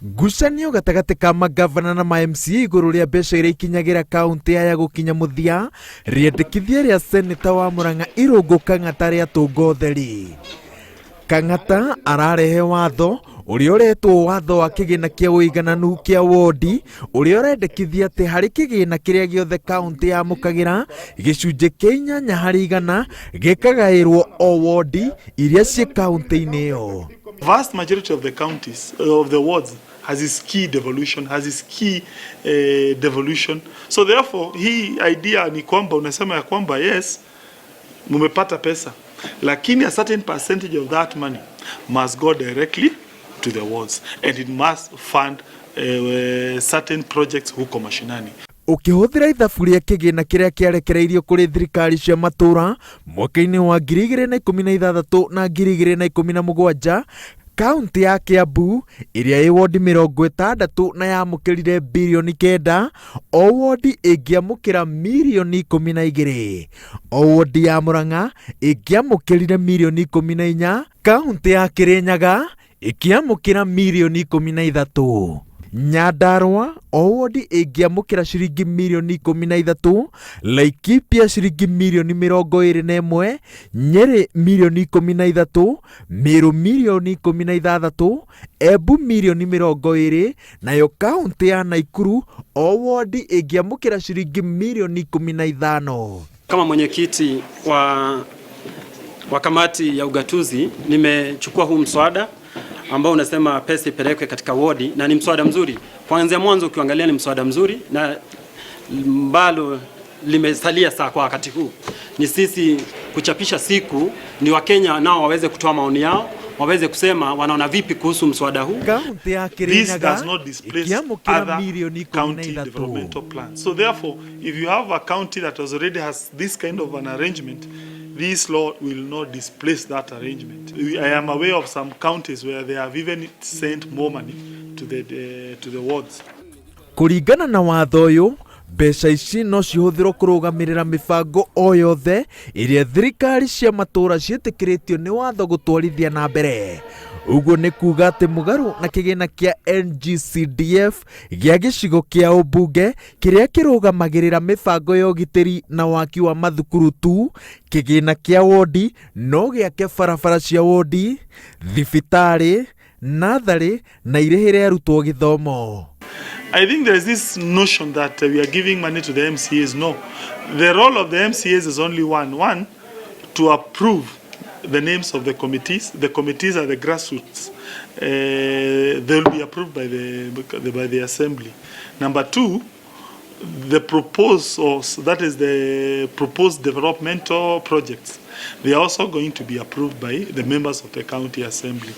Ngucanio gatagatĩ ka mangavana na ma MCA igũrũ rĩa mbeca iria ikinyagĩra kaũntĩ aya gũkinya mũthia, rĩendekithia rĩa seneta wa Murang'a Irũngũ Kang'ata rĩatũnga ũtheri. Kang'ata ararehe watho ũrĩa ũretwo watho wa kĩgĩna kĩa ũigananu kĩa wondi ũrĩa ũrendekithia atĩ harĩ kĩgĩna kĩrĩa gĩothe kaũntĩ yamũkagĩra gĩcunjĩ kĩa 8% gĩkagaĩrwo o wondi iria ciĩ kaũntĩ-inĩ ĩyo. Vast majority of the counties, of the wards, has its key devolution, has its key devolution. So therefore, hii idea ni kwamba unasema ya kwamba yes, mumepata pesa, lakini a certain percentage of that money must go directly to the wards and it must fund certain projects huko mashinani. Ũkĩhũthĩra ithabu rĩa kĩgĩna kĩrĩa kĩarekereirio kũrĩ thirikari cia matũũra mwaka-inĩ wa 2016 na 2017, kaũntĩ ya Kiambu ĩrĩa ĩ wondi 60 na yamũkĩrire birioni 9, o wondi ĩngĩamũkĩra mirioni 12. O wondi ya Murang'a ĩngĩamũkĩrire mirioni 14, kaũntĩ ya Kirinyaga ĩkĩamũkĩra mirioni 13. Nyandarua o wondi ĩngĩamũkĩra ciringi mirioni 13, Laikipia ciringi mirioni 21, Nyeri mirioni 13, Meru mirioni 16, Embu mirioni 20, nayo kaũntĩ ya Naikuru o wondi ĩngĩamũkĩra ciringi mirioni 15. Kama mwenyekiti wa kamati ya ugatuzi nimechukua huu mswada ambao unasema pesa ipelekwe katika wodi, na ni mswada mzuri. Kuanzia mwanzo ukiangalia ni mswada mzuri, na ambalo limesalia saa kwa wakati huu ni sisi kuchapisha siku, ni Wakenya nao waweze kutoa maoni yao, waweze kusema wanaona vipi kuhusu mswada huu. Kaũntĩ ya This Kirinyaga does not displace ĩkĩamũkĩra other mirioni county 13. developmental plans. So therefore, if you have a county that already has this kind of an arrangement, this law will not displace that arrangement. I am aware of some counties where they have even sent more money to the wards. Kũringana na watho ũyũ, mbeca ici no cihũthĩrwo kũrũgamĩrĩra mĩbango o yothe ĩrĩa thirikari cia matũũra ciĩtĩkĩrĩtio nĩ watho gũtwarithia na mbere. Ũguo nĩ kuga atĩ mũgarũ na kĩgĩna kĩa NGCDF gĩa gĩcigo kĩa ũmbunge kĩrĩa kĩrũgamagĩrĩra mĩbango ya ũgitĩri na waki wa mathukuru tu, kĩgĩna kĩa wondi no gĩake barabara cia wondi, thibitarĩ, natharĩ na irĩhĩre arutwo gĩthomo. I think there is this notion that we are giving money to the MCAs. No. The role of the MCAs is only one. One, to approve the names of the committees. The committees are the grassroots. They will be approved by the assembly. Number two, the proposals, that is the proposed developmental projects, they are also going to be approved by the members of the county assembly.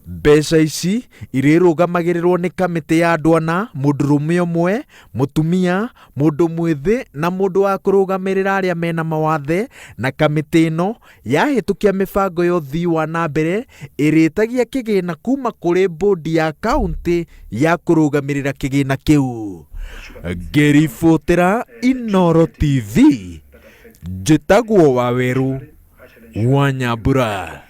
Mbeca ici irĩrũgamagĩrĩrwo nĩ kamĩtĩ ya andũ ana, mũndũrũme ũmwe, mũtumia, mũndũ mwĩthĩ na mũndũ wa kũrũgamĩrĩra arĩa mena mawathe, na kamĩtĩ ĩno yahĩtũkia mĩbango ya ũthii wa na mbere ĩrĩtagia kĩgĩna kuma kũrĩ bũndi ya kaũntĩ ya kũrũgamĩrĩra kĩgĩna kĩu. Ngĩribotera Inooro TV, njĩtagwo Waweru wa Nyambura.